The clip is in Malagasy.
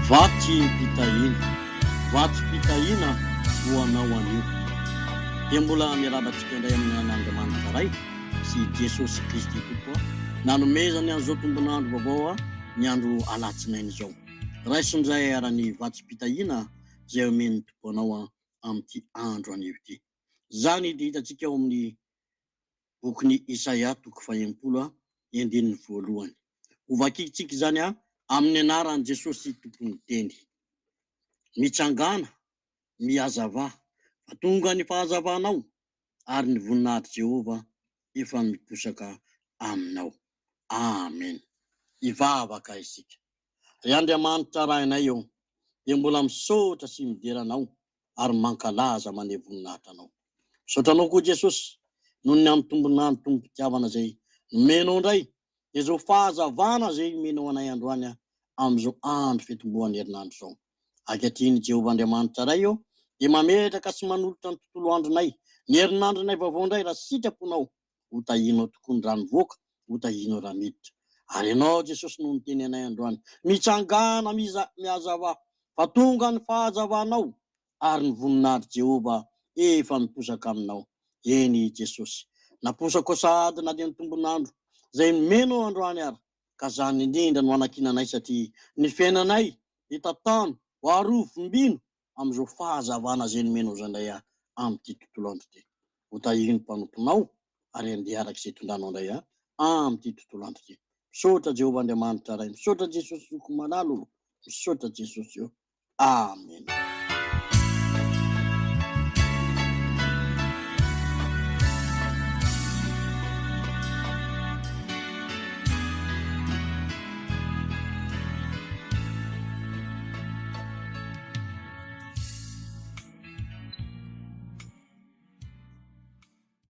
Vatsim-pitahiana, vatsim-pitahiana ho anao anio. Dia mbola miarahaba antsika indray amin'ny an'Andriamanitra Ray sy Jesosy Kristy Tompo nanomezany an'izao tombon'andro vaovao ny andro alatsinainy izao. Raiso indray ara ny vatsim-pitahiana izay omen'ny Tompo anao amin'ity andro anio ity. Izany dia hitantsika ao amin'ny bokin'i Isaia toko fahenimpolo ny andininy voalohany. Hovakintsika izany amin'ny anaran'i Jesosy Tompon'ny Teny. Mitsangàna, mihazavà, fa tonga ny fahazavanao, ary ny voninahitr'i Jehovah efa miposaka aminao. Amen. Hivavaka isika. Ry Andriamanitra Rainay ô, dia mbola misaotra sy midera Anao ary mankalaza maneho voninahitra Anao. Misaotra Anao koa Jesosy noho ny amin'ny tombon'andro tombom-pitiavana izay nomenao indray, dia izao fahazavana izay nomenao anay androany amin'izao andro fitomboan'ny herinandro izao. Ankehitriny Jehovah Andriamanitra Ray ô, dia mametraka sy manolotra ny tontolo andronay, ny herinandronay vaovao indray raha sitraponao Ho tahianao tokoa ny rano mivoaka, ho tahianao raha miditra. Ary Ianao, Jesosy, no niteny anay androany, Mitsangàna, mihazavà, fa tonga ny fahazavanao, ary ny voninahitr'i Jehovah efa miposaka aminao. Eny, Jesosy, naposakao sahady na dia ny tombon'andro izay nomenao androany ary, ka izany indrindra no anankinanay satria ny fiainanay dia tantano, arovy, vimbino, amin'izao fahazavana izay nomenao izao indray aho amin'ity tontolo andro ity. Ho tahian'ny mpanomponao ary handeha araka izay itondranao indray aho amin'ity tontolo andro ity. Misaotra Jehovah Andriamanitra Ray, misaotra Jesosy Zoky malala ô, misaotra Jesosy ô. Amena.